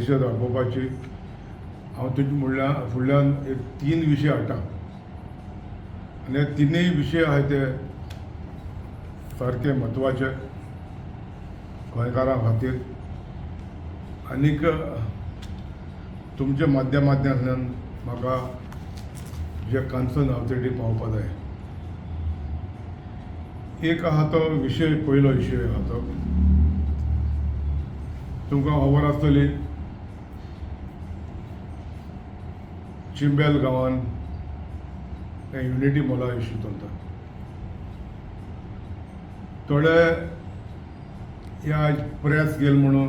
परिशद आपोवपाची. हांव तुजे म्हणल्यार फुडल्यान एक तीन विशय हाडटा आनी हे तिनूय विशय आहाय ते सारके म्हत्वाचे गोंयकारां खातीर. आनीक तुमच्या माध्यमांतल्यान म्हाका जे कन्सर्न आहा ते पावपा जाय. एक आहा तो विशय, पयलो विशय आहा तो तुमकां खबर आसतली, चिंबेल गांवान हें युनिटी मॉला इश्यू चलता. थोडे ह्या प्रेस गेल म्हणून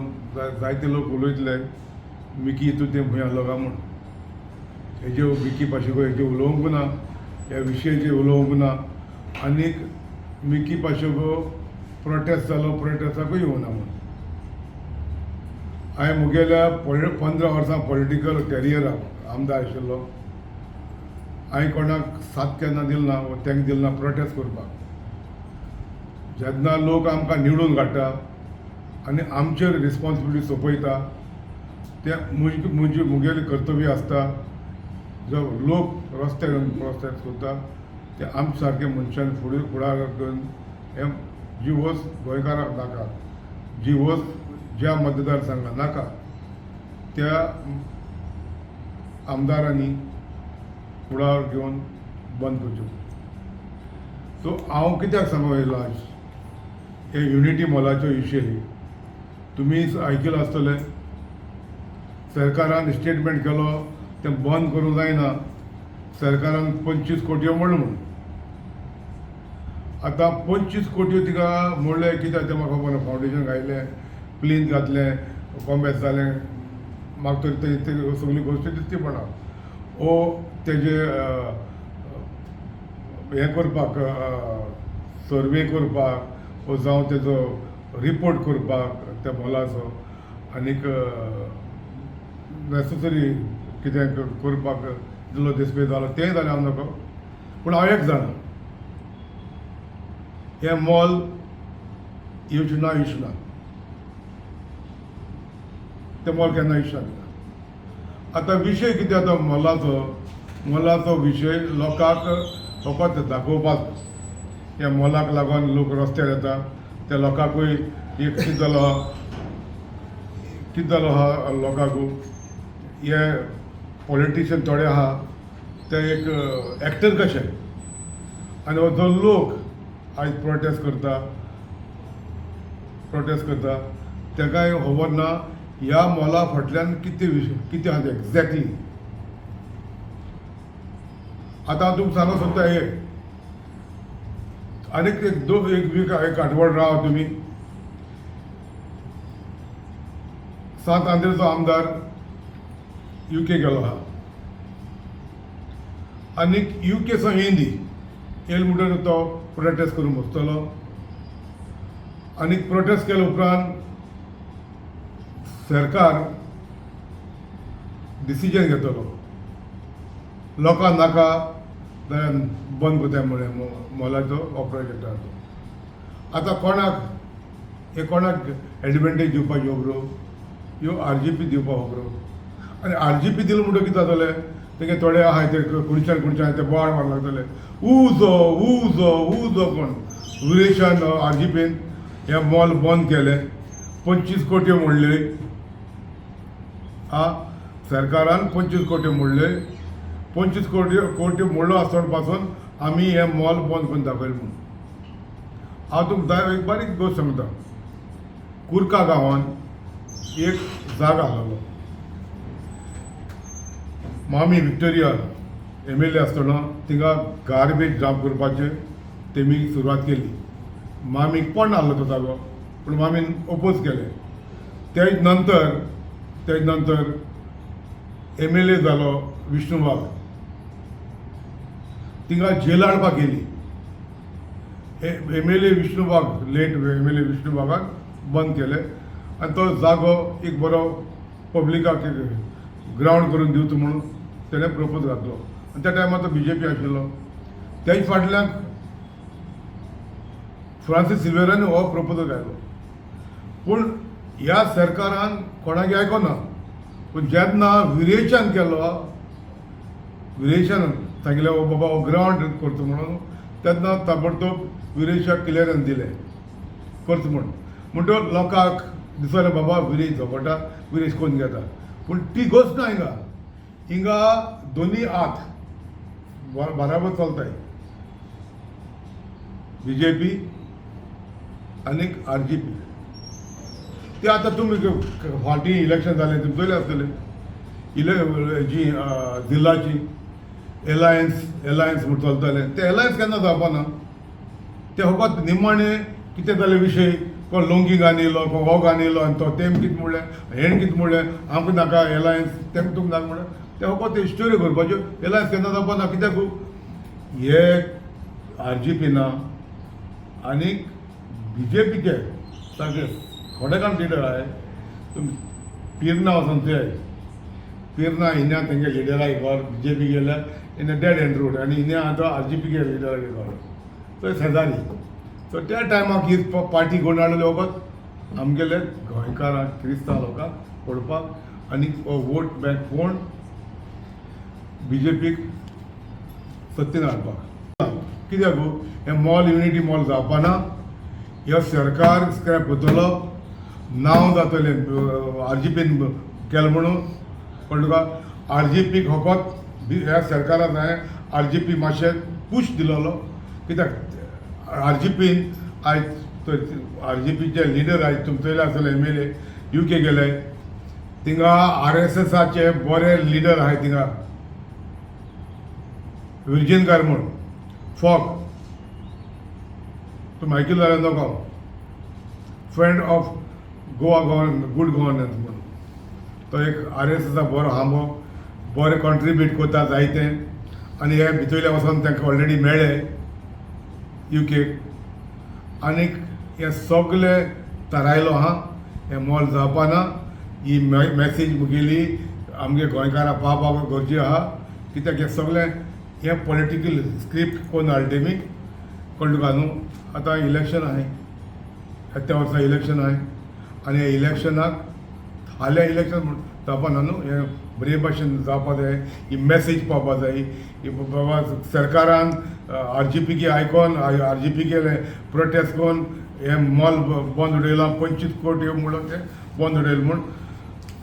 जायते लोक उलयतले, मिकी तूं तें भूंय आहलो काय म्हूण. हेजे मिकी पाशेको हेजे उलोवंक ना, ह्या विशयाचेर उलोवंक ना. आनीक मिकी पाशेको प्रोटेस्ट जालो, प्रोटेस्टाकूय येवना म्हूण. हांवें मुगेल्या 15 वर्सां पॉलिटिकल कॅरियराक आमदार आशिल्लो, हांवें कोणाक साथ केन्ना दिल ना वो तेंक दिल ना प्रोटेस्ट करपाक. जेन्ना लोक आमकां निवडून काडटा आनी आमचेर रिस्पोन्सिबिलिटी सोंपयता, तें म्हजी मुगेलें कर्तव्य आसता. जो लोक रस्त्यार येवन प्रोटेस्ट करता ते आमचे सारके मनशान फुडें फुडाकार करून हें जी वस्त गोंयकाराक नाका, जी वस्त ज्या मतदारसंघाक नाका, त्या आमदारांनी फुडार घेवन बंद करच्यो. सो हांव कित्याक सांगूंक येयलो आयज हे युनिटी मॉलाचो विशय, तुमी आयकलां आसतलें. सरकारान स्टेटमेंट केलो तें बंद करूंक जायना, सरकारान 25 कोटयो मोडलो म्हूण. आतां 25 कोटयो तिका मोडले कित्याक तें म्हाका खबर ना. फावंडेशन घायलें, प्लिंथ घातलें, कॉम्बॅस जालें, म्हाका तरी ते सगळी गोश्टी दिसती पडना. ओ तेजे हें करपाक, सर्वे करपाक वो जावं तेजो रिपोर्ट करपाक त्या मॉलाचो आनीक नॅसेसरी कितें करपाक इतलो दीस जालो, तेंय जालें हांव नकळो. पूण हांव एक जाणा, हें मॉल येवचें ना, येवचें ना तें मॉल केन्ना येवचें ना. आतां विशय कितें आतां मॉलाचो, मॉलाचो विशय लोकांक फकत दाखोवपाक, ह्या मॉलाक लागून लोक रस्त्यार येता, त्या लोकांकूय एक कितें जालो आहा, कितें जालो आहा लोकांक, हे पॉलिटिशियन थोडे आहा ते एक एक्टर कशे. आनी हो जो लोक आयज प्रोटेस्ट करता, प्रोटेस्ट करता, ताकाय खबर ना ह्या मॉला फाटल्यान कितें विशय कितें आहा तें एक्झॅक्टली. आतां हांव तुमकां सांगूंक सोदता, हे आनीक एक दोन एक वीक, एक आठवड राव तुमी. सांत आंद्रेचो आमदार युके गेलो आहा आनीक युके सावन येयली येयले म्हणटकीर तो प्रोटेस्ट करूंक बसतलो. आनीक प्रोटेस्ट केले उपरांत सरकार डिसिजन घेतलो, लोकांक नाका जाल्यार बंद करता म्हणलें मॉलाचो हो प्रोजेक्टाचो. आतां कोणाक हे, कोणाक एडवांटेज दिवपाक खबरो ह्यो आरजीपी दिवपाक खबरो. आनी आरजीपी दिलो म्हणटकीर कितें जातलें, तेगे थोडे आहाय ते खुणच्यान खुणच्यान ते बोवाळ मारूंक लागतले, उजो उजो उजो. कोण विरेशान आरजीपीन हें मॉल बंद केलें, 25 कोटी मोडले. आ सरकारान 25 कोटी मोडले, 25 कोटी कोटी मोडलो आसतना पासून आमी हें मॉल बंद करून दाखयलें म्हूण. हांव तुमकां एक बारीक गोश्ट सांगता. कुर्का गांवान एक जागा आहलोलो, मामी विक्टोरिया एमएलए आसतना थिंगा गार्बेज डंप करपाचें तेमी सुरवात केली. मामीक पडना आहलो तो जागो, पूण मामीन ओपोज केलें. तेज नंतर एमएलए जालो विष्णू वाघ, थिंगा जेल हाडपाक गेली. एमएलए विष्णू वाघ, लेट एमएलए विष्णू वाघान बंद केले आनी तो जागो एक बरो पब्लिकाक ग्रावंड करून दिवचो म्हणून तेणें प्रपोज घातलो. आनी त्या टायमार तो बीजेपी आशिल्लो. तेज फाटल्यान फ्रांसीस सिल्वेरान हो प्रपोजल घालो, पूण ह्या सरकारान कोणाक आयकोना. पूण जेन्ना विरेचन केलो, विरेचन सांगलें हो बाबा हो ग्रावंड करता म्हणून, तेन्ना ताबडतोब विरेशाक क्लियरन्स दिलें करता म्हूण. म्हणटकच लोकांक दिसलें बाबा विरेश झगडटा, विरेश कोन्न घेता. पूण ती गोश्ट ना हिंगा. हिंगा दोनी हात बराबर चलताय, बीजेपी आनीक आरजीपी. ते आतां तुमी फाटीं इलेक्शन जालें तुमी चोयलें आसतलें, इले जी जिल्लाची एलायन्स एलायन्स म्हूण चलतालें, तें एलायन्स केन्ना जावपा ना. ते फकत निमाणें कितें जालें विशय, कोण लोंगी घालून येयलो, कोण हो घालून येयलो, आनी तो तेम कितें म्हणलें, हेण कितें म्हणलें, आमकां नाका एलायन्स, तेम तुमकां नाका म्हणलें. ते फकत ते स्टोरी करपाच्यो. एलायन्स केन्ना जावपा ना. कित्याक हे आरजीपी ना आनीक बीजेपीचे सारके थोडे जाण लिडर आहाय. तुमी पिर्ना वचोन चोयाय, पिर्ना हिन्या तेंगे लिडराक घर बीजेपी गेल्यार in dead and road, आनी हिन्या आतां आरजीपी लिडराक घर, थंय शेजारी. सो त्या टायमाक ही पार्टी कोण हाडलेली वखद आमगेले गोंयकारांक, क्रिस्तांव लोकांक पळोवपाक आनी हो वोट बँक कोण बीजेपीक सत्तेन हाडपाक. कित्याक हें मॉल युनिटी मॉल जावपाना, ह्यो सरकार स्क्रॅप करतलो, नांव जातलें आरजीपीन केलें म्हणून. कळ्ळें तुका? आरजीपीक फकत ह्या सरकारान हांवें आरजीपी मातशें पूश दिलोलो. कित्याक आरजीपीन आयज आरजीपीचे लिडर आयज तुमी चोयले आसतले, एमएलए युके गेले, थिंगा आरएसएसाचे बरे लिडर आहाय थिंगा, विर्जीनकार म्हूण फॉग, तुमी आयकिल्लो जाल्यार नको, friend of Goa govern good governance म्हणून. तो एक आरएसएसा बरो हांबो, बरें कॉन्ट्रिब्यूट करता जायते, आनी हे भितरले वचोन तांकां ऑलरेडी मेळ्ळे युकेक. आनीक हे सगळे थारायलो आहा, हें मॉल जावपाना. ही मॅसेज मुगेली आमगे गोंयकारां पावपाक गरजे आहा. कित्याक हें सगळें हें पॉलिटिकल स्क्रिप्ट कोन्न हाडले तेमी. कळ्ळें तुका न्हू? आतां इलेक्शन आहाय, त्या वर्सा इलेक्शन आहाय, आनी ह्या इलेक्शनाक फाल्यां इलेक्शन म्हूण जावपा ना न्हू. हें बरे भाशेन जावपा जाय, ही मॅसेज पावपा जाय की बाबा सरकारान आरजीपीक आयकोन, आरजीपीके प्रोटेस्ट करून हें मॉल बंद उडयलां, 25 कोटी म्हणून तें बंद उडयलें म्हूण.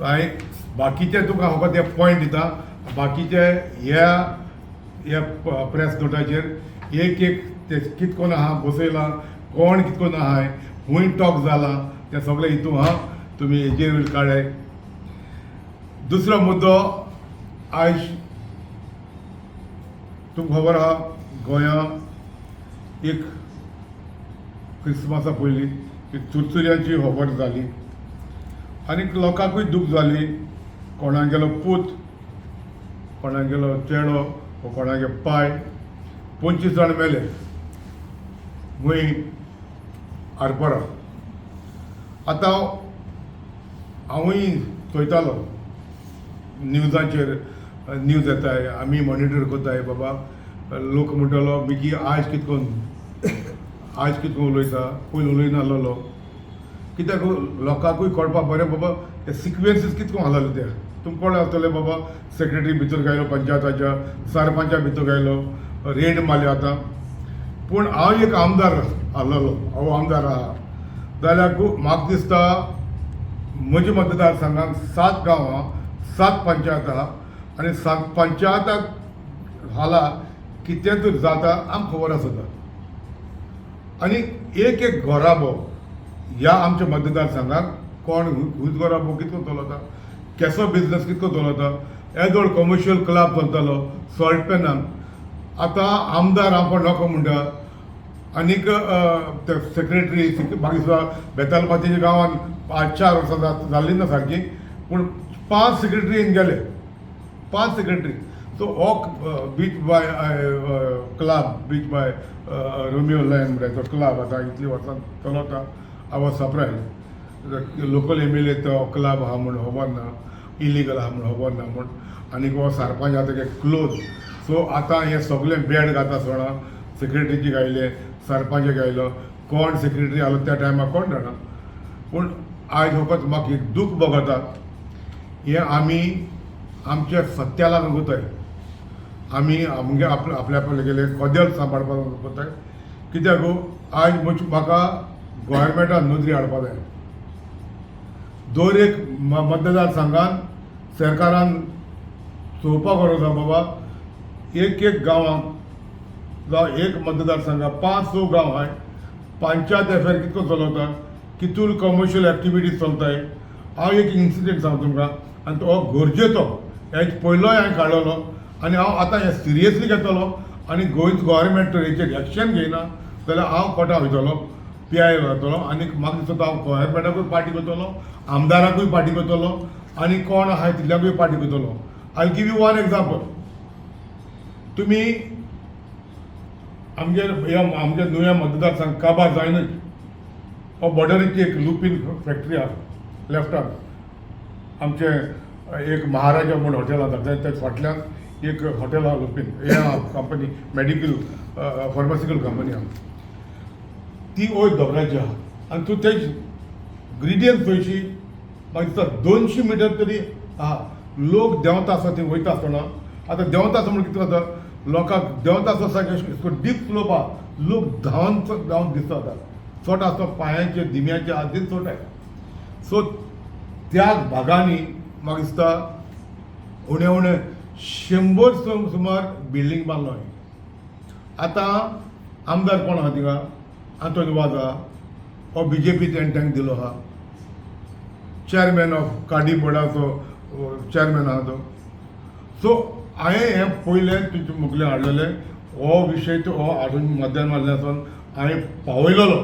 हांवें बाकीचे तुका फकत ते पॉयंट दिता, बाकीचे ह्या ह्या प्रेस नोटाचेर एक एक ते कित कोन्न आहा बसयलां, कोण कित कोन्न आहाय, खूंय टॉक जाला, तें सगळें हितू आहा, तुमी हेजेर काडाय. दुसरो मुद्दो, आयज तुमकां खबर आहा, गोंया एक क्रिसमसा पयलीं एक चुरचुऱ्याची खबर जाली आनी लोकांकूय दूख जाली. कोणागेलो पूत, कोणागेलो चेडो वो कोणागे पाय, 25 जाण मेले मुंय आरपोरा. आतां हांवूय चोयतालो न्यूजाचेर, न्यूज येताय, आमी मॉनिटर करताय. बाबा लोक म्हणटलो मिकी आयज कितकोन, आयज कितको उलयता, पयलीं उलयनासलेलो. कित्याक लोकांकूय कळपाक बरें बाबा ते सिक्वेन्सीस कितको आसलेले ते तुमकां कळ्ळें आसतलें. बाबा सेक्रेटरी भितर गायलो, पंचायताच्या सरपंचा भितर गायलो, रेड मारली. आतां पूण हांव एक आमदार आसलेलो, हांव आमदार आहा जाल्यार म्हाका दिसता म्हज्या मतदारसंघात सात गांव आहा, सात पंचायत आहा, आनी सात पंचायताक हाला कितें तर जाता आमकां खबर आसता. आनी एक एक घराबो ह्या आमच्या मतदारसंघात कोण खूंयच घराबो कितको चलता, केसो बिजनस कितको चलता. येदोळ कमर्शियल क्लब चलतालो सॉल्ट पॅनान. आतां आमदार हांव नको म्हणटा, आनीक ते सेक्रेटरी मागीर सुद्दां बेतालभाटीच्या गांवांत 5-4 वर्सां जाल्लीं ना सारकीं, पूण पांच सेक्रेटरी येवन गेले, पांच सेक्रेटरी. सो हो beach by club, beach by Romeo lion म्हणटा तो क्लब आतां इतलीं वर्सां चलता. I was surprise, local MLA तो क्लब आहा म्हूण खबर ना, इलिगल आहा म्हूण खबर ना म्हूण. आनी हो सरपंच आतां क्लोज. सो आतां हें सगळें बॅड घाता सोडा, सेक्रेटरीचे गायले, सरपंच गायलो, कोण सेक्रेटरी आलो त्या टायमार कोण जाणा. पूण आयज फकत म्हाका एक दूख भोगता. हें आमी आमच्या सत्या लागून करताय. आमी आमगे आपल्या आपल्या गेले कदेल सांबाळपाक करताय. कित्याक आयज म्हाका गोवोरमेंटान नदरी हाडपा जाय. दर एक मतदारसंघान सरकारान चोवपाक गरज आसा बाबा, एक एक गांवांक जावं एक मतदारसंघात 5-6 गांव आहाय, पंचायत एफेर कितको चलता, कितून कमर्शियल एक्टिविटीज चलताय. हांव एक इन्सिडंट सांगता तुमकां आनी तो गरजेचो, हेज पयलोय हांवें काडलेलो आनी हांव आतां हें सिरियसली घेतलो आनी गोंयच गोवोरमेंट तर हेचेर एक्शन घेयना जाल्यार हांव कोर्टा वयतलो, PI वतलो आनी म्हाका दिसता हांव गोवोरमेंटाकूय पार्टी करतलो, आमदाराकूय पार्टी करतलो आनी कोण आहाय तितल्याकूय पार्टी करतलो. I give you one example. तुमी आमगे ह्या आमच्या नुव्या मतदारसंघ काबार जायनच हो बॉर्डरीची एक लुपीन फॅक्टरी आहा लेफ्टान, आमचें एक महाराजा म्हूण हॉटेल आसा त्या फाटल्यान एक हॉटेल आहा लुपीन, हें आहा कंपनी, मेडिकल फार्मासिकल कंपनी आहा ती वयर दोंगराची आहा आनी तूं तेज ग्रेडियंट पळयशी म्हाका दिसता 200 मिटर तरी आहा. लोक देंवता आसता थंय वयता आसतना, आतां देंवता आसतना म्हणून कितें जाता, लोकांक देंवता आसतना सारकें डीप स्लोप आहा, लोक धांवन धांवन दिसता आतां चोट आसता पांयांचे दिम्याचे आदीन चोट आहा. सो त्या भागांनी म्हाका दिसता उणें उणें 100 सुमार बिल्डींग बांदलो हांवें. आतां आमदार कोण आहा थिंगा, आंतोनी वाज आहा, हो BJP तेणें तांकां दिलो आहा, चेअरमॅन ऑफ काडी बोर्डाचो चेअरमॅन आहा तो. सो हांवें हें पयलें तुमचे मुखल्यान हाडलेलें हो विशय, तो हो हाडून माध्यमांतल्यान हांवें पावयलेलो.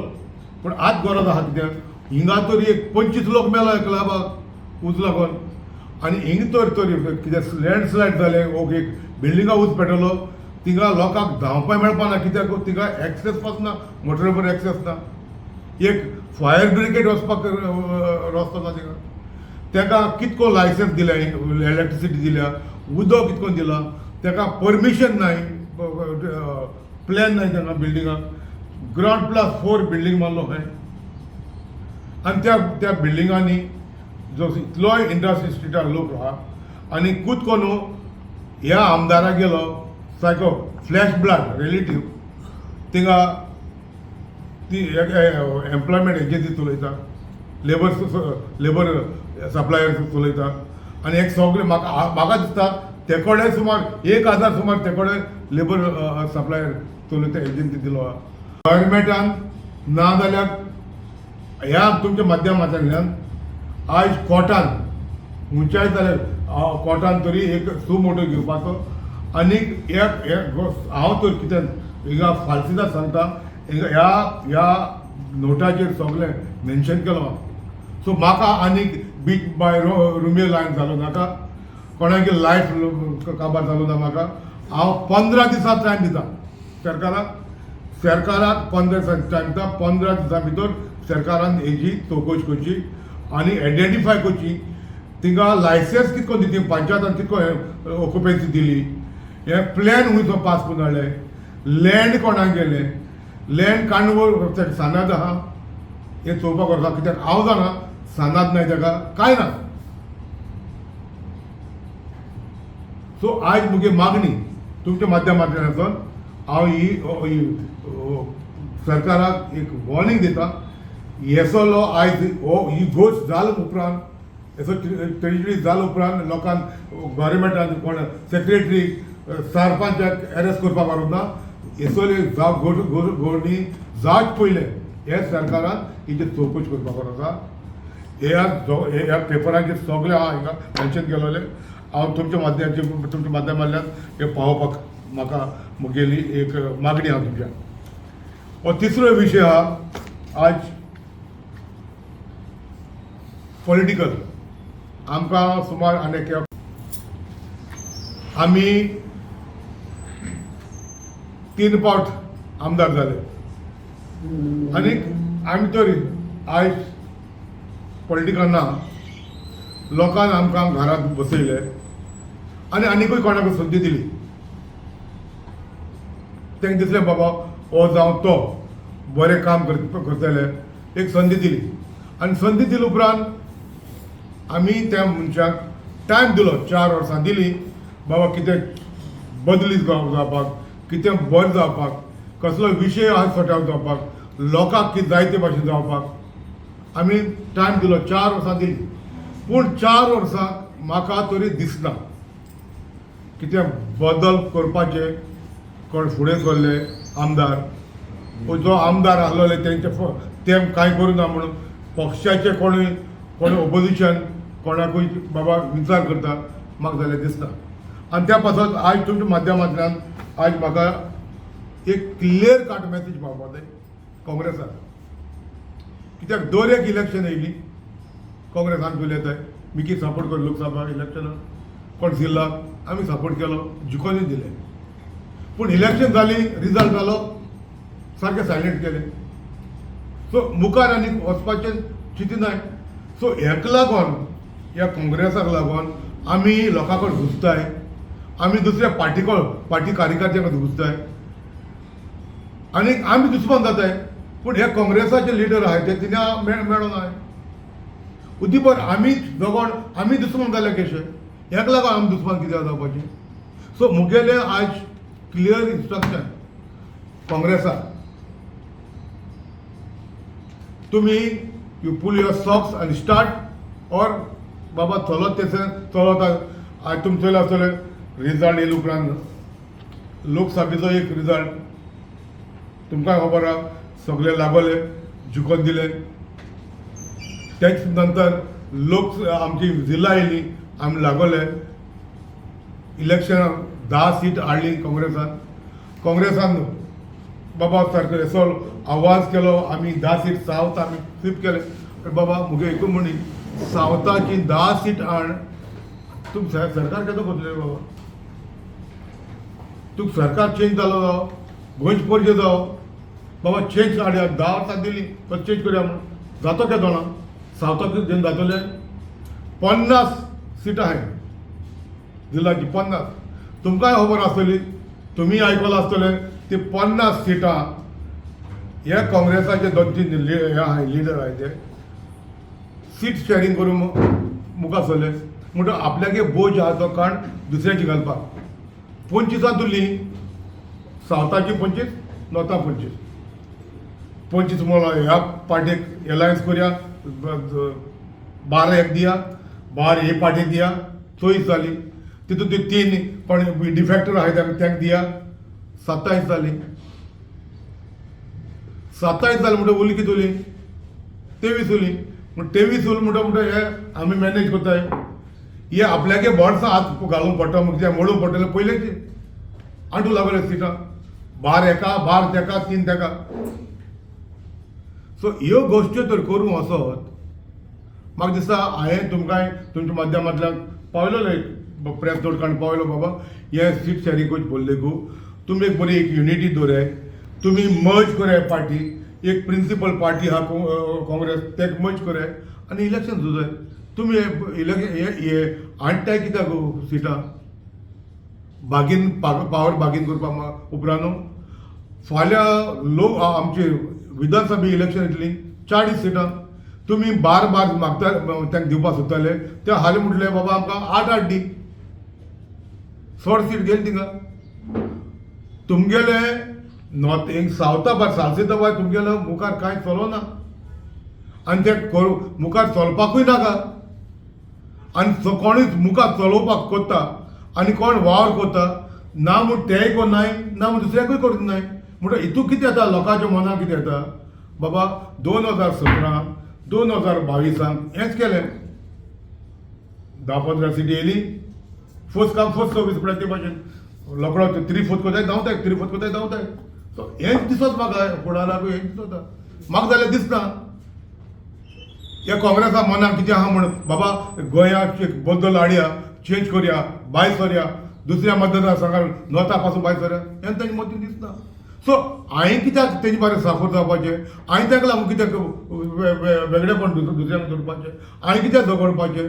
पूण आतां गरज आहा कित्याक हिंगा तर एक 25 लोक मेला क्लबाक उज लागून आनी हिंगा तर तर कितें लँडस्लायड जालें, ओके एक बिल्डिंगा उज पेटवलो, थिंगा लोकांक धांवपाक मेळपा ना कित्याक थिंगा एक्सेस पासून ना, मोटरीबर एक्सेस ना, एक फायर ब्रिगेड वचपाक रस्तो ना थिंगा. ताका कितको लायसन्स दिल्या, इलेक्ट्रिसिटी दिल्या, उदक कितको दिला, ताका परमिशन नाय, प्लॅन नाय तांकां बिल्डिंगाक. ग्रावंड प्लस 4 बिल्डींग मारलो खंय आनी त्या त्या बिल्डिंगांनी जो इतलोय इंडस्ट्री स्ट्रिटार लोक आहा आनी कूत कोन्नू ह्या आमदाराक गेलो सारको फ्लॅश ब्लड रिलेटीव थिंगा ती एम्प्लॉयमेंट एजन्सी चलयता, लेबर लेबर सप्लायर चलयता आनी एक सगळे म्हाका म्हाका दिसता ते कडेन सुमार 1000 सुमार ते कडेन लेबर सप्लायर चलयता एजन्सी दिलो आहा गव्हर्मेंटान. ना जाल्यार ह्या तुमच्या माध्यमांतल्यान आयज कोर्टान खंयच्याय जाल्यार कोर्टान तरी एक सु मोटो घेवपाचो आनीक एक हांव तर कितें हिंगा फाल्सिदाद सांगता, हिंगा ह्या ह्या नोटाचेर सगळें मेन्शन केलां. सो म्हाका आनीक बीच बाय रुमियो लायन जालो नाका, कोणाकी लायफ काबार जालो ना म्हाका. हांव 15 दिसां टायम दिता सरकाराक, सरकाराक 15 दिसां टायम दिता. 15 दिसां भितर सरकारान हेजी चवकशी करची आनी आयडेंटिफाय करची थिंगा लायसन्स कितको दिली पंचायतान, कितको ऑक्युपन्सी दिली, हे प्लॅन खंयचो पास करून हाडले, लँड कोणाक गेलें, लँड काणकोण सानाद आहा, हें चोवपाक गरज आसा. कित्याक हांव जाणा सानाद नाय ताका कांय ना. सो आयज म्हगे मागणी तुमच्या माध्यमांतल्यान हांव ही ही सरकाराक एक वॉर्निंग दिता, हेसलो आयज हो ही गोश्ट जाल उपरांत, हेसो ट्रेजिडी जाल उपरांत लोकांक गव्हर्मेंटान कोण सेक्रेटरी सरपंचाक एरेस्ट करपाक गरज ना. हेसोली जाव गोरणी जावच पयलें हे सरकारान हेची चवकशी करपाक गरज आसा. ह्या ह्या पेपरांचेर सगळें हांव हिंगा मेन्शन केलोलें. हांव तुमच्या माध्यमाचे तुमच्या माध्यमांतल्यान हें पावोवपाक म्हाका म्हगेली एक मागणी आहा तुमच्या. हो तिसरो विशय आहा आज पॉलिटिकल. आमकां सुमार आनी आमी 3 पावट आमदार जाले आनी आमी तर आयज पॉलिटिकल ना, लोकांक आमकां घरांत बसयले आनी आनीकूय कोणाक संदी दिली. तांकां दिसलें बाबा हो जावं तो बरें काम करतले, एक संदी दिली आनी संदी दिले उपरांत आमी त्या मनशाक टायम दिलो, 4 वर्सां दिली बाबा, कितें बदली जावपाक, कितें बरें जावपाक, कसलो विशय आहा सॉर्ट आवट जावपाक, लोकांक कितें जाय ते भाशेन जावपाक आमी टायम दिलो, 4 वर्सां दिली. पूण 4 वर्सां म्हाका तरी दिसना कितें बदल करपाचे. कोण फुडें सरले आमदार, जो आमदार आसलेले तेंचे ते कांय करूं ना म्हणून पक्षाचे कोणूय कोण ओपोजिशन कोणाकूय बाबा विचार करता म्हाका जाल्यार दिसता. आनी त्या पासत आयज तुमच्या माध्यमांतल्यान आयज म्हाका एक क्लियर कट मॅसेज पावपा जाय काँग्रेसाक. कित्याक दर एक इलेक्शन येयली काँग्रेस आमचे उलयताय, मिकी सपोर्ट कर. लोकसभा इलेक्शनाक कोण जिल्लाक आमी सपोर्ट केलो, जिखोनूय दिले. पूण इलेक्शन जाली, रिजल्ट जालो, सारकें सायलेंट केलें. सो मुखार आनी वचपाचें चिंतिनाय. सो हेका लागोन, ह्या काँग्रेसाक लागोन आमी लोकां कडेन झुजताय, आमी दुसऱ्या पार्टी पार्टी कार्यकर्त्यां कडेन झुजताय आनी आमी दुस्मान जाताय. पूण हे काँग्रेसाचे लिडर आहाय ते तिने मेळोन आहाय उदीपर आमी दोगोण आमी दुस्मान जाले कशे? हेका लागोन आमी दुस्मान कित्याक जावपाचें? सो मुगेलें आयज क्लियर इन्स्ट्रक्शन काँग्रेसाक, तुमी you pull your socks आनी स्टार्ट ऑर बाबा चलत तेसे चलत. आयज तुमी चोयला आसतलें, रिजल्ट येयले उपरांत लोकसभेचो एक रिजल्ट तुमकां खबर आहा, सगळे लागले जिखोन दिले. तेच नंतर लोक आमची जिल्ला येयली, आमी लागोले इलेक्शनाक 10 सीट हाडली काँग्रेसान. काँग्रेसान बाबा सारको असो आवाज केलो, आमी 10 सीट सावथ आमी स्वीप केले. बाबा मुगे एकूच म्हणी, सावथाची 10 सीट हाड, तुम सरकार केदो करतले बाबा? तुका सरकार चेंज जालो जावं, गोंयचे पोरजे जावं, बाबा चेंज हाडया. 10 वर्सां दिली तो चेंज करया म्हणून जातो केदो ना सावथाक घेवन जातले. 50 सिटां आहाय जिल्ल्याची, 50. तुमकांय खबर आसतली, तुमी आयकलां आसतलें, ती 50 सिटां हे काँग्रेसाचे दोन तीन हे आहाय लिडर आहाय, ते सीट शेअरींग करून मुखार सरले. म्हणटा आपल्यागे बोज आहा तो काण दुसऱ्याची घालपाक. 25 उरली, सावथाची 25, नॉर्था 25. 25 म्हणल्यार ह्या पार्टीक एलायन्स करया, 12 एक दिया, 12 हे पार्टीक दिया, 24 जाली. तितून ती तीन कोण डिफेक्टर आहाय तांकां दिया, 27 जाली. 27 जाली म्हणटा उरली कितें उरली? 23 उरली. म्हण 23 उरली म्हणटा म्हणटा हे आमी मॅनेज करताय. हे आपल्यागे बोर्सां हात घालूंक पडटा, कित्याक मोडूंक पडटलें. पयलेच आंटू लागले सिटां, 12 हेका, 12 तेका, तीन तेका. सो ह्यो गोश्ट्यो तर करूंक वचत म्हाका दिसता हांवें तुमकां तुमच्या माध्यमांतल्यान पावयलेलो एक प्रेस नोट काडून पावयलो, बाबा हे सीट शेअरींग करचे पडले गो, तुमी एक बरी एक युनिटी दवराय, तुमी मर्ज कराय पार्टी, एक प्रिंसिपल पार्टी आहा काँग्रेस, तेका मर्ज कराय आनी इलेक्शन झुजाय. तुमी इलेक्शन हे हे हाडटाय कित्याक गो सिटां बागीन पावर बागीन करपाक? उपरांत फाल्यां लोक आमचे विधानसभा इलेक्शन येतली, 40 सिटां तुमी बार बार मागता तांकां दिवपाक सोदताले. ते हालीं म्हटलें बाबा आमकां आठ आठ दी, चड सीट गेली थिंगा. तुमगेले नॉर्थ एक सावथा भायर सालसेता भायर तुमगेले मुखार कांय चलोना आनी ते करूं मुखार चलपाकूय नाका. आनी कोणूय मुखार चलोवपाक कोत्ता आनी कोण वावर कोत्ता ना म्हूण तेय कोन्नाय ना म्हूण दुसऱ्याकूय करूंक नाय. म्हणटा हितून कितें येता लोकांच्या मनाक? कितें येता बाबा, 2017 2022 हेंच केलें, 10-15 सिटी येयली, फर्स्ट काम फर्स्ट सर्वीस म्हणल्यार ते भाशेन रोकडो थ्री फोर्थ कोताय धांवताय, थ्री फोर्थ कोताय धांवताय. सो हेंच दिसत म्हाका, फुडाराकूय हेंच दिसता म्हाका जाल्यार दिसना ह्या काँग्रेसा मनाक कितें आहा म्हण बाबा गोंयाक एक बदल हाडया, चेंज करया, भायर सरया, दुसऱ्या मतदारसंघात नॉर्था पासून भायर सरया, हें तेंच्या मतीन दिसना. सो हांवें कित्याक तेजे बारे साफर जावपाचें? हांवें ताका लागून कित्याक वेगळेपण दुसऱ्यांक दवरपाचें? हांवें कित्याक झगडपाचें?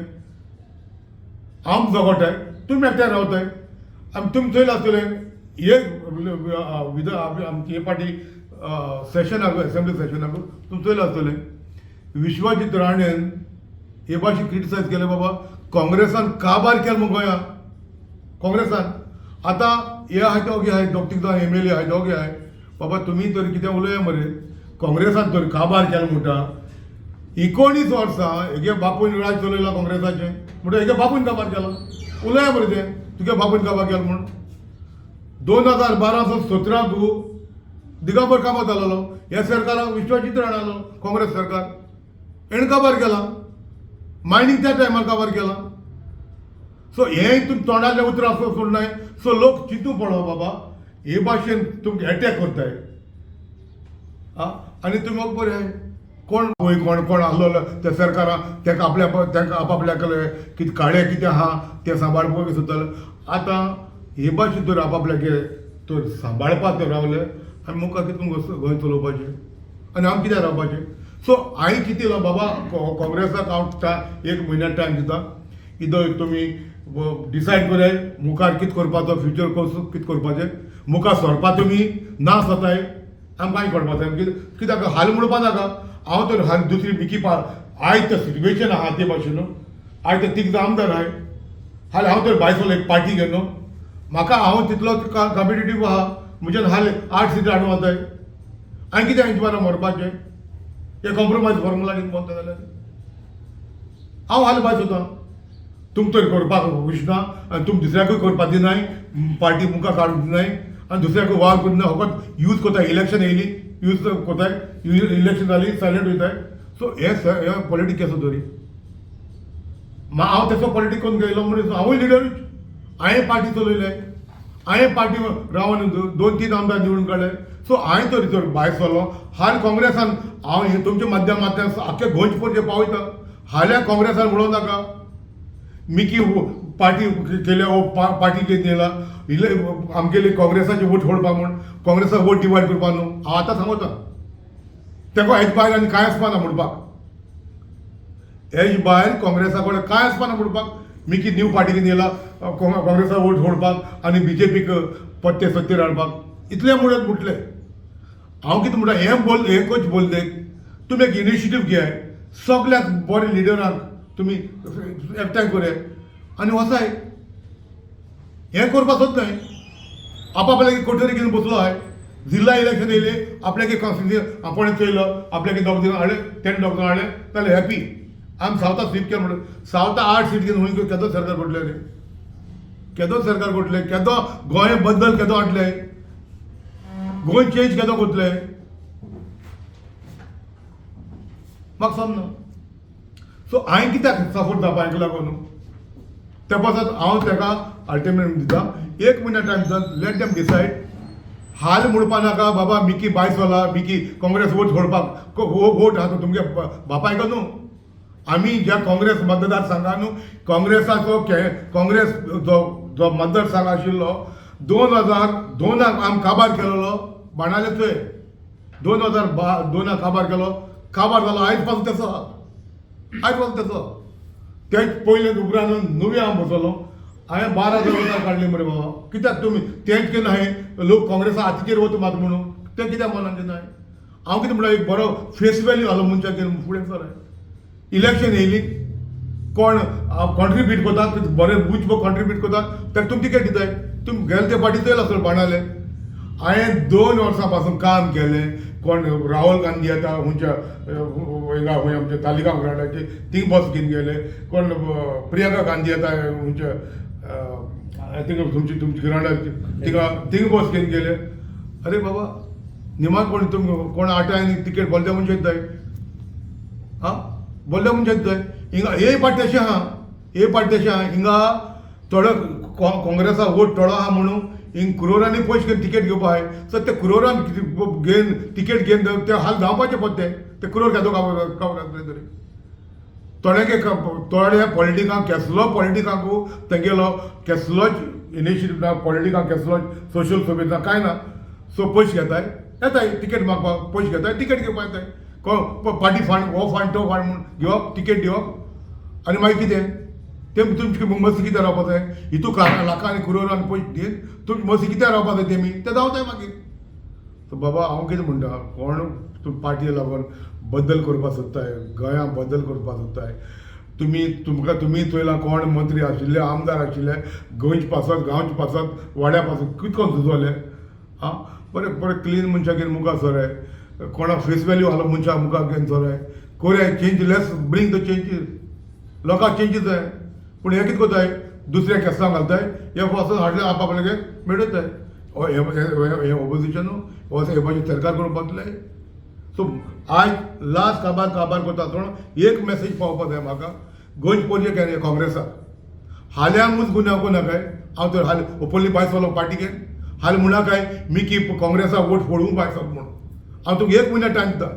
हांव झगडटाय, तुमी एकठांय रावताय. आनी तुमी चोयलां आसतलें हे आमची हे पाटी सेशनाक, एसेंब्ली सेशनाक तुमी चोयलां आसतलें, विश्वाजीत राणेन हे भाशेन क्रिटिसायज केलें बाबा. काँग्रेसान काबार केलो मगो गोंयांत काँग्रेसान. आतां हे आहाय दोगे आहाय, दोग तीग जाण एमएलए आहाय, दोगे आहाय. बाबा, तुमी तर कितें उलया मरे. काँग्रेसान तर काबार केलो म्हणटा. 19 वर्सां हेगे बापून राज चलयला काँग्रेसाचें, म्हणटा हेगे बापून काबार केला. उलया मरे तें, तुगे बापून काबार केलो म्हूण. 2012 17कू दिगंबर कामत आलेलो, ह्या सरकाराक विश्वजीत राणे आलो. काँग्रेस सरकार हेणें काबार केला, मायनींग त्या टायमार काबार केला. सो हें तुमी तोंडांतलें उतरां सोडनाय. सो लोक चिंतू पडो बाबा, हे भाशेन तुमकां एटॅक करताय. आं, आनी तुमी म्हाका बरें, कोण पळय, कोण कोण आसलो त्या सरकारान, ताका आपल्या तांकां आपापल्या कितें काळे कितें आहा तें सांबाळपाक सोदताले. आतां हे भाशेन तर आपापल्यागे तर सांबाळपाक तर रावले आनी मुखार कितें गोंय चलोवपाचें आनी आमी कित्याक रावपाचें? सो हांवें चिंतिलां बाबा, काँग्रेसाक हांव एक म्हयन्या टायम दिता. इदो एक तुमी डिसायड कराय मुखार कितें करपाचो, फ्युचर कसो कितें करपाचें. मुखार सरपा तुमी ना सोताय, आमकां कांय कळपा जाय. कित्याक कित्याक हाल म्हणपा नाका. हांव तर हाल दुसरी मिकी पा आयज तर सिट्युएशन आहा ते भाशेन न्हू. आयज तर तीग जाण आमदार आहाय. हाल हांव तर भायर सरलो एक पार्टी घेवन न्हू, म्हाका हांव तितलो कॉम्पिटेटीव आहा. म्हज्यान हाल 8 सिटां हाडूं वताय. आनी कितें हांचे बारा मरपाचें? हे कॉम्प्रोमायज फॉर्मुला कितें म्हणटा जाल्यार हांव हाल भायर सरता. तुमकां तर करपाक वचना आनी तुमी दुसऱ्याकूय करपाक दिनाय, पार्टी मुखार काडूंक दिनाय आनी दुसऱ्याकूय वावर करिना. फकत यूज करता. इलेक्शन येयली, यूज करताय, इलेक्शन जाली, सायलंट वयताय. सो हे हे पॉलिटिक्स केसो तरी हांव तसो पॉलिटिक्स करून गेलो म्हणून हांवूय लिडरूच. हांवें पार्टी चलयले, हांवें पार्टी रावन दोन तीन आमदार निवडून काडले. सो हांवें तरी तर भायर सरलो. हाल काँग्रेसान हांव हे तुमच्या माध्यमांतल्यान आख्खे गोंयचे पोरचे पावयता. हाल्या काँग्रेसान म्हणूं नाका मिकी पार्टी केल्या वो पार्टी घेवन येयला इल्ले आमगेली काँग्रेसाची वोट फोडपा म्हूण, काँग्रेसाक वोट डिवायड करपा न्हू. हांव आतां सांगता तेका, हेज भायर आनी कांय आसपा ना म्हणपाक. हेज भायर काँग्रेसा कडेन कांय आसपा ना म्हणपाक. मिकी न्यू पार्टी घेवन येयला काँग्रेसाक वोट फोडपाक आनी बीजेपीक पत्ते सत्तेर हाडपाक, इतलें म्हणत म्हटलें. हांव कितें म्हणटा, हें बोल, हें कोच बोल, तुमी एक इनिशिएटीव घेयाय, सगल्याक बरे लिडरांक तुमी एकठांय कराय आनी वचाय. हें करपाक सोदनाय. आपापल्या कोठरी घेवन बसलो आहाय. जिल्ला इलेक्शन येयले, आपल्याक कॉन्स्टिट्युन्सी आपणें चोयलो, आपल्याक दोग जाण हाडले, तेणें दोग जाण हाडले जाल्यार हॅपी. आमी सावथा स्वीप केलें म्हणून सावथा 8 सीट घेवन हुंय केदो सरकार पडले रे, केदो सरकार पडले, केदो गोंय बद्दल केदो हाडले, गोंय चेंज केदो करतले, म्हाका समजना. सो हांवें कित्याक सपोर्ट जावपा हाका लागून न्हू, त्या पासत हांव ताका अल्टिमेटम दिता, एक म्हयन्या टायम दिता. Let them decide. हाल म्हणपा नाका बाबा मिकी भायर सरला, मिकी काँग्रेस वोट फोडपाक. हो वोट आहा तो तुमगे बापायक न्हू. आमी ज्या काँग्रेस मतदार संघान न्हू, काँग्रेसाचो काँग्रेस जो जो मतदारसंघ आशिल्लो, 2002 आमी काबार केलेलो बाणाले थंय. 2002 काबार केलो, काबार जालो. आयज पासून तेचो आहा, आयज पासून तेचो. ते पयले उपरांत नवी हांव बसलो. हांवें 12,000 वोटां काडली मरे बाबा. कित्याक तुमी तेंच केन्ना हांवें लोक काँग्रेसा हातीचेर वता मात म्हणून तें कित्याक मनान न्हय. हांव कितें म्हणटा, एक बरो फेस वेल्यू घालो मनशाक घेवन फुडें सर. इलेक्शन येयली, कोण कॉन्ट्रिब्यूट करता बरें, उच्च कॉन्ट्रिब्यूट करता ताका तुमी तिकेट दिताय. तुमी गेले ते पाटी चोयला सर बाणाले. हांवें 2 वर्सां पासून काम केलें. कोण राहुल गांधी येता खंयच्या हिंगा खंय आमच्या तालिगांव ग्रावंडाचेर, थिंग बस घेवन गेले. कोण प्रियंका गांधी येता खंयच्या थिंगा तुमची तुमची ग्रावंडार, थिंगा थिंग बस घेवन गेले. अरे बाबा, निमा कोण तुमकां कोण आठांनी तिकेट बोल्ल्या मनशाक जाय, आं बोल्ल्या मनशाक जाय. हिंगा हे पार्टी अशें आहा, हे पार्टी अशें आहा. हिंगा थोडो काँग्रेसा वोट थोडो आहा म्हणून हिंग क्रोरांनी पयशे घेवन तिकेट घेवपा आहाय. सो ते क्रोरान घेवन तिकेट घेवन ते हाल धांवपाचे पडटे. ते क्रोर केदो काबार जातले तरी थोड्यांक थोडे पॉलिटिकांक केसलो, पॉलिटिकांकू तेंगेलो केसलोच इनिशिएटीव ना, पॉलिटिकांक केसलोच सोशल सर्वीस ना, कांय ना. सो पयशे घेताय, येताय तिकेट मागपाक, पयशे घेताय, तिकेट घेवपाक येताय. कोण पार्टी फंड, हो फंड, तो फंड म्हूण घेवप, तिकेट दिवप आनी मागीर कितें ते तुमची मस्ती कित्याक रावपा जाय? हितू लाखांनी क्रोरांनी पयशे दिवन तुमची मस्ती कित्याक रावपा जाय? तेमी ते धांवताय मागीर. सो बाबा, हांव कितें म्हणटा, कोण तूं पार्टी लागून बदल करपाक सोदताय, गोंयांत बदल करपाक सोदताय. तुमी तुमकां तुमी चोयलां कोण मंत्री आशिल्ले, आमदार आशिल्ले, गोंयचे पासत, गांवचे पासत, वाड्या पासत कितको झुजोले. आं, बरें बरें क्लीन मनशां घेवन मुखार सराय, कोणा फेस वेल्यू आहलो मनशां मुखार घेवन सराय, कोरया change, let's bring the changes. लोकांक चेंजीस जाय, पूण हें कितें करताय, दुसऱ्या केसां घालताय, हे वचून हाडले आप आपल्यागे मेळयताय. हें ओपोजिशन न्हू, हे भाशेन सरकार करून बसले. सो आयज लास्ट काबार काबार करता आसतना एक मॅसेज पावपा जाय म्हाका, गोंयचे पोरचे केन्ना काँग्रेसाक हाल्यांकूच गुन्यांव करूं नाकाय. हांव तर हाल ओपनली भायर सरलो पार्टी घेवन, हाल म्हणा काय मिकी काँग्रेसाक वोट फोडूंक भायर सरलो म्हणून. हांव तुका एक म्हयन्या टायम दिता,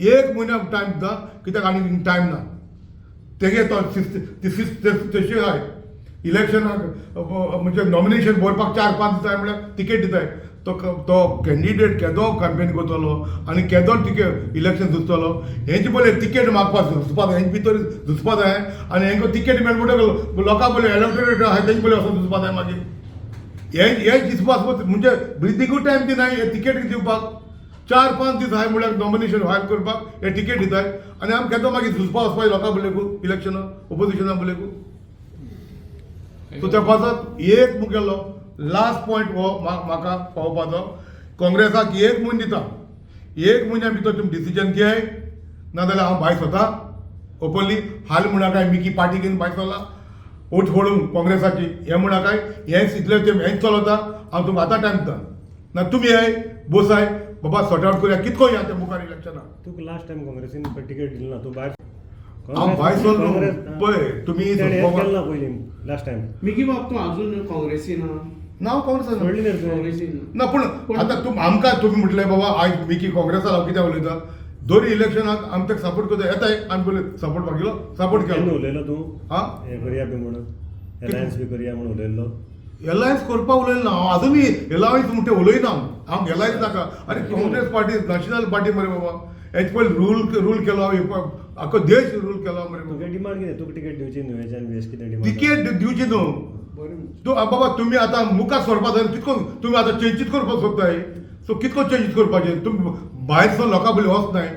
एक म्हयन्या टायम दिता, कित्याक आनी टायम ना. तेगे तो शिस्त, ती शिस्त तशी आहाय. इलेक्शनाक म्हणजे नॉमिनेशन भरपाक 4-5 दिताय, म्हळ्यार तिकेट दिताय. तो तो कॅन्डिडेट केदो कॅम्पेन करतलो आनी केदो तिकेट इलेक्शन झुजतलो, हेंचे पयले तिकेट मागपाक झुजपा जाय, हेंचे भितर झुजपा जाय. आनी हेंकां तिकेट मेळ म्हणटकच लोकां पयले इलेक्टोरेट आहाय तेंचे पयले वचोन झुजपा जाय. मागीर हे हे चिंतपा म्हणजे ब्रिदींगूय टायम दिनाय हे तिकेट दिवपाक. 4-5 दीस आहाय म्हळ्यार नॉमिनेशन फायल करपाक हे तिकेट दिताय, आनी आमी केदो मागीर झुजपा वचपाक लोकां पळयकू, इलेक्शनां ओपोजिशना पळयकू. सो त्या पासत एक मुगेलो लास्ट पॉयंट हो म्हाका पावपाचो, काँग्रेसाक एक म्हयनो दिता, एक म्हयन्या भितर तुमी डिसिजन घेय, नाजाल्यार हांव भायर सरता ओपनली. हाल म्हणा काय मिकी पार्टी घेवन भायर सरला वोट फोडूंक काँग्रेसाची, हें म्हणा काय हें इतलें तें हेंच चलता. हांव तुमकां आतां टायम दिता, ना तुमी येय बोसाय बाबा सॉर्ट आवट करुया कितको या ते मुखार इलेक्शनाक. तुका लास्ट टायम काँग्रेसीन तिकेट दिली ना, तूं भायर. हांव भायर सरलो पळय तुमी. केलं ना पयलीं लास्ट टायम. मिकी बाब, तूं अजून काँग्रेसीन आहा? ना, हांव काँग्रेसान. सोडली न्ही रे तुवें? काँग्रेसीन. ना, पूण आतां तुम आमकां तुमी म्हटलें बाबा आयज मिकी काँग्रेसा हांव कित्याक उलयता, दोन इलेक्शनाक आमी ताका सपोर्ट करता येताय, आमी पयलीं सपोर्ट मागिल्लो, सपोर्ट केन्ना केलो. उलयलो तूं? आं, हें करया बी म्हणून, एलायन्स बी करया म्हणून उलयल्लो? एलायन्स करपाक उलयना हांव, अजुनूय एलायन्स म्हणटा उलयना हांव. हांव एलायन्स नाका. आरे, काँग्रेस पार्टी नॅशनल पार्टी मरे बाबा, हेचे पयलीं रूल केलो, आख्खो देश रूल केलो मरे बाबा. तुगे डिमांड कितें? तुका तिकेट दिवची न्हू हेच्यान बी अशें कितें डिमांड? तिकेट दिवची न्हू. बरें. तूं बाबा तुमी आतां मुखार सरपा जाय, कितको तुमी आतां चेंजीस करपाक सोदताय, सो कितको चेंजीस करपाचें? तुमी भायर सरून लोकां पयलीं वचनाय,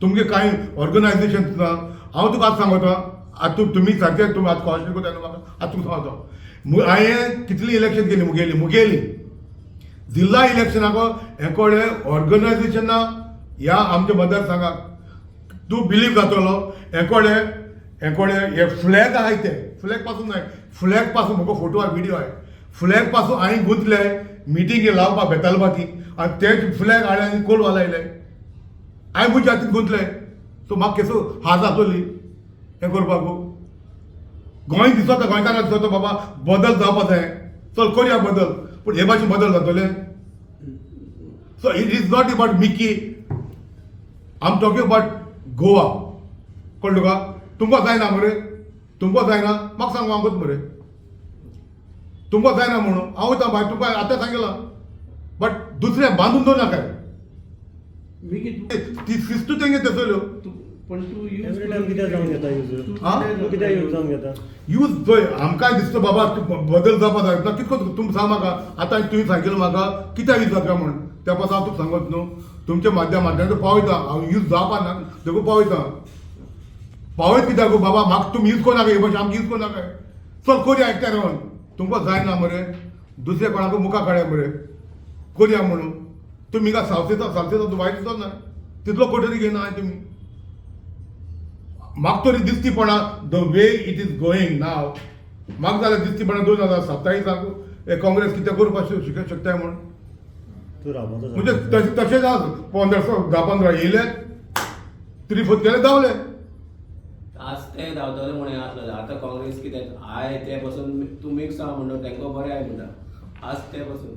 तुमगे कांय ऑर्गनायजेशन ना. हांव तुका आतां सांगता, आतां तुमी सारकें तुमी आतां क्वेश्चन करता न्हू म्हाका, आतां तुका सांगता, हांवें कितली इलेक्शन केली मुगेली मुगेली जिल्हा इलेक्शनाक हे कडेन ऑर्गनायजेशन ना ह्या आमच्या मतदारसंघाक. तूं बिलीव जातलो, हे कडेन हे कडेन हे फ्लॅग आहाय, ते फ्लॅग पासून नाय, फ्लॅग पासून म्हाका फोटो आहा, विडियो आहाय. फ्लॅग पासून हांवें गुंतले मिटींगे लावपाक बेतालबाती, आनी तेच फ्लॅग हाडले आनी कोलवा लायले. हांवें म्हज्या हातीन गुंतले. सो म्हाका केसो हात आसतली हें करपाक? गोंय दिसता, गोंयकारांक दिसता बाबा बदल जावपा जाय, चल करया बदल, पूण हे भाशेन बदल जातले? So it is not about Mickey, I am talking about Goa. कळ्ळें तुका? तुमकां जायना मरे, तुमकां जायना म्हाका सांग, हांव मरे तुमकां जायना म्हणून हांव वयता भायर, तुमकां आतां सांगिलां, बट दुसरें बांदून दवर नाकाय. मिकी, तूं ती शिस्तू तेंगे थंयसरल्यो. पण तूं यूज एवरी टायम कित्याक जावन घेता यूज? आं? तूं कित्याक यूज जावन घेता? यूज पळय, आमकांय दिसता बाबा बदल जावपा जाय ना. कितको तुमी सांग म्हाका आतां, तुवें सांगिल्लें म्हाका कित्याक यूज जाता म्हूण, त्या पासून हांव तुका सांगत न्हू, तुमच्या माध्यमांतल्यान पावयता हांव. यूज जावपा ना देखून पावयता, पावयत कित्याक बाबा म्हाका तुमी यूज करनाका, हे भाशेन आमकां यूज करनाका. चल करया एकठांय रावन, तुमकां जायना मरे, दुसऱ्या कोणाक मुखार काडया मरे, करया म्हणून. तुमी हिंगा सावसेता सावसेता तूं वायट दिसत ना, तितलो कोटरी घेयना हांवें तुमी म्हाका तरी दिसतीपणा, the way it is going now, म्हाका जाल्यार दिसतीपणा 2027 हे काँग्रेस कितें करपाक शकताय म्हूण. तूं रावपाचो? म्हणजे तशेंच आज 15 10-15 येयले, थ्री फोर्थ केले, धांवले. आज ते धांवतले म्हणून हें आसलें. आतां काँग्रेस कितें I ते पसून तूं मिक्स आहा म्हणटा, तांकां बरें आहाय म्हणटा आज ते पसून.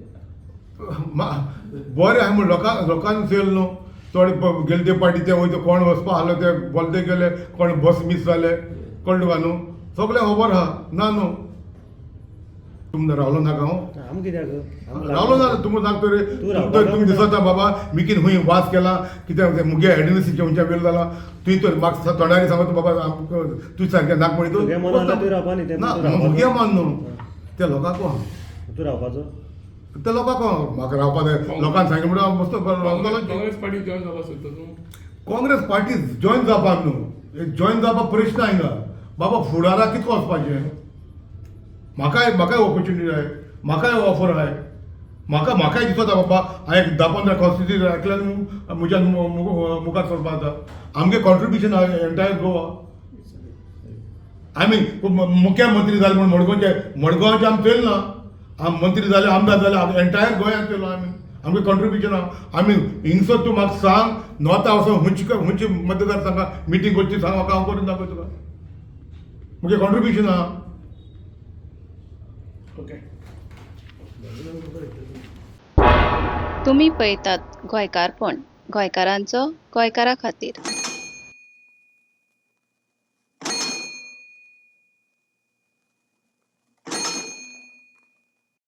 बरें आहा म्हूण लोकांक लोकांक चोयल न्हू, चड गेले ते पाटी ते वयता, कोण वचपा आहलो ते बोलते गेले, कोण बस मीस जाले, कळ्ळें तुका न्हू, सगळें खबर आहा. ना न्हू, तुमकां रावलो नाका हांव. आम कित्याक रावलो ना तुमकां सांगता रे. तूं रावपाक तुमी दिसता बाबा मिकीन खूंय वास केला कित्याक, मुगे एडमिनिस्ट्रेशन खंयच्या वेळ जाला, तुवें तर म्हाका तोंडारी सांगता बाबा आमकां तूं सारकें नाक म्हणित. तुगे मन जाल्यार तूं रावपा न्ही तें. ना, तूं रावपाचो. मुगे मन न्हू, त्या लोकांक आहा. तूं रावपाचो? त्या लोकांक आहा. म्हाका रावपा जाय लोकांक सांगलें म्हणून हांव बसतो रावतलो. काँग्रेस पार्टी जॉईन जावपाक सोदता तूं? काँग्रेस पार्टी जॉईन जावपाक न्हू, जॉईन जावपाक प्रश्न आयना. बाबा फुडाराक कितको वचपाचें. म्हाकाय म्हाकाय ऑपॉर्च्युनिटी जाय, म्हाकाय ऑफर आहाय, म्हाका म्हाकाय दिसता बाबा हांवें 10-15 कॉन्स्टिट्युन्सी एकल्यान म्हज्यान मुखार सरपा जाता. आमगे कॉन्ट्रिब्युशन आहा एंटायर गोवा. आमी मुख्यमंत्री जाले म्हूण मडगांवचे, मडगांवचे आमी चोयलें ना. आम मंत्री जाले, आमदार जाले, एंटायर गोंयांत चोयलो आमी. आमगे कॉन्ट्रिब्युशन आहा. आमी हिंगसर तूं म्हाका सांग, नॉर्था वचोन खंयची खंयची मतदारसंघात मिटींग करची सांग म्हाका, हांव करून दाखय तुका. मुगे कॉन्ट्रिब्युशन आहा. ओके. तुमी पळयतात गोंयकारपण, गोंयकारांचो गोंयकारा खातीर.